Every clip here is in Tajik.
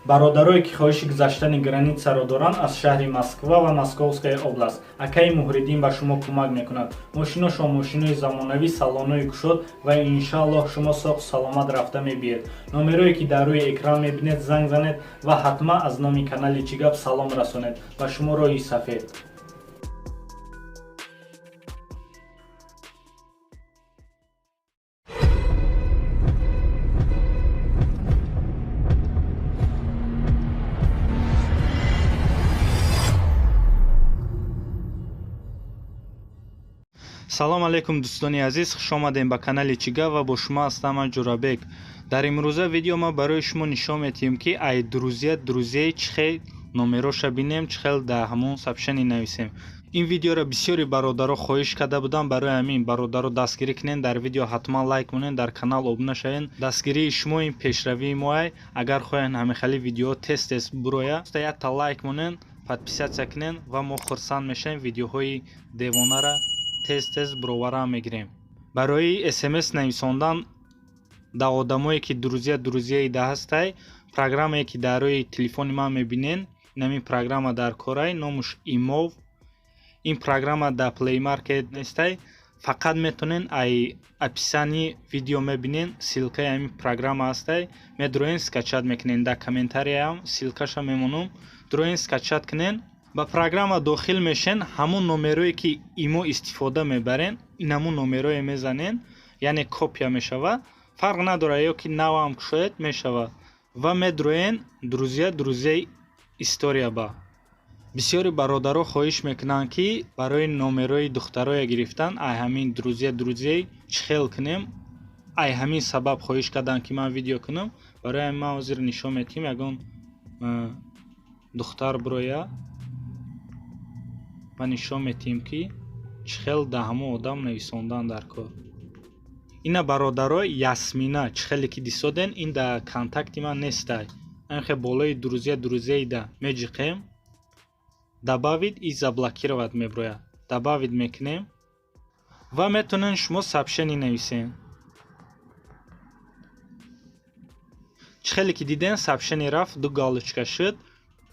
Бародарое, ки хоҳиши гузаштани границаро доранд аз шаҳри Москва ва Московская область, акаи Муҳриддин ба шумо кӯмак мекунад. Мошиношон мошинои замонавӣ, салонои кушод ва иншааллоҳ шумо соғ саломат рафта мебиед. Номерое, ки дар рӯи экран мебинед, занг занед ва ҳатман аз номи канали «Чӣ гап» салом расонед. Ба шумо роҳи сафед. Салом алейкум, дӯстони азиз, хушомадем ба канали «Чӣ гап» ва бо шумо ҳастам ман, Ҷурабек. Дар имрӯза видео ма барои шумо нишон медиҳем, ки ай друзья друзей чӣ хел номероша бинем, чӣ хел дар ҳамон сообщение нависем. Ин видеоро бисёри бародаро хоҳиш карда будам. Барои ҳамин, бародаро, дастгирӣ кунед, дар видео ҳатман лайк монед, дар канал обуна шавед. Дастгирии шумо ин пешравии моай. Агар хоҳед ҳамин видеоҳо тез тез буроя, якта лайк монед, подписаться кунед ва мо хурсанд мешавем, видеоҳои девонара тез тез бировара мегирем. Барои смс нависондан да одамое, ки друзья друзьяи да ҳастай, программае, ки дар рӯи телефони ман мебинен, инамин программа дар корай, номуш Имов. Ин программа дар Play Market нестай, фақат метонен ай описании видео мебинен, ссылкаи ҳамин программа ҳастай, медроен, скачать мекунен. Дар комментарияам ссылкаша мемонам, дроен, скачать кунен. Ба программа дохил мешен, ҳамон номерое, ки имо истифода мебарен, инамун номерое мезанен, яъне копия мешава, фарқ надорад, ё ки навам кушоед мешава, ва медроен друзья друзей история. Ба бисёри бародаро хоҳиш мекунанд, ки барои номерои духтароя гирифтан ай ҳамин друзья друзей чӣ хел кунем. Ай ҳамин сабаб хоҳиш карданд, ки ман видео кунам. Барои ҳамин ман ҳозир нишон медиҳем, ягон духтар бироя ва нишон медиҳем, ки чӣ хел да ҳамон одам нависондан дар кор. Ина, бародаро, Ясмина, чӣ хеле ки дисоден, ин да контакти ман нестай. Ҳамин болои друзья друзей да меҷиқем, добавить и заблокировать меброяд, добавить мекунем ва метавонед шумо сообщение нависем. Чӣ хеле ки диден, сообщение рафт, ду галочка шуд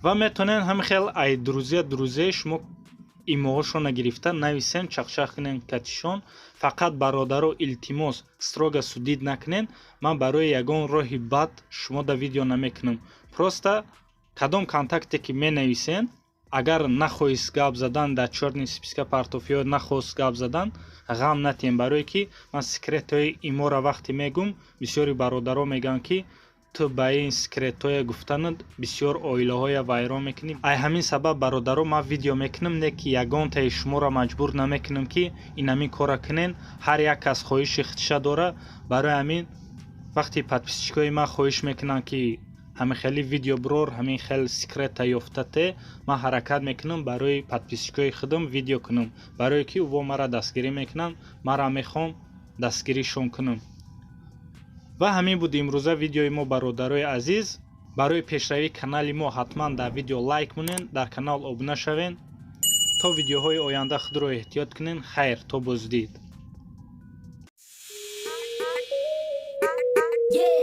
ва метавонед ҳамин хел ай друзья друзей шумо имоҳошонро гирифта нависем, чақчақ кунем катишон. Фақат, бародаро, илтимос, строго судить накунен. Ман барои ягон роҳи бад шумо да видео намекунам. Просто кадом контакте ки менависен, агар нахоҳист гап задан, дар чёрный списка партоф ё нахост гап задан, ғам натиҳем, барое ки ман секретҳои имора вақте мегум, бисёри бародаро мегӯянд, ки ту ба ин секретҳое гуфтанат бисёр оилаҳоя вайрон мекунӣ. Ай ҳамин сабаб, бародаро, ман видео мекунам, не ки ягонтаи шуморо маҷбур намекунам, ки инамин кора кунен. Ҳар як кас хоҳиши худша дора. Барои ҳамин вақти подписчикои ман хоҳиш мекунанд, ки ҳамин хели видео бирор, ҳамин хел секрета ёфтате, ман ҳаракат мекунам, барои подписчикои худам видео кунам, барое ки ӯво маро дастгирӣ мекунанд, мара мехоҳам дастгиришон кунам. Ва ҳамин буд имрӯза видеои мо, бародарои азиз. Барои пешравии канали мо ҳатман дар видео лайк монед, дар канал обуна шавед. То видеоҳои оянда худро эҳтиёт кунед. Хайр, то боздид. Yeah.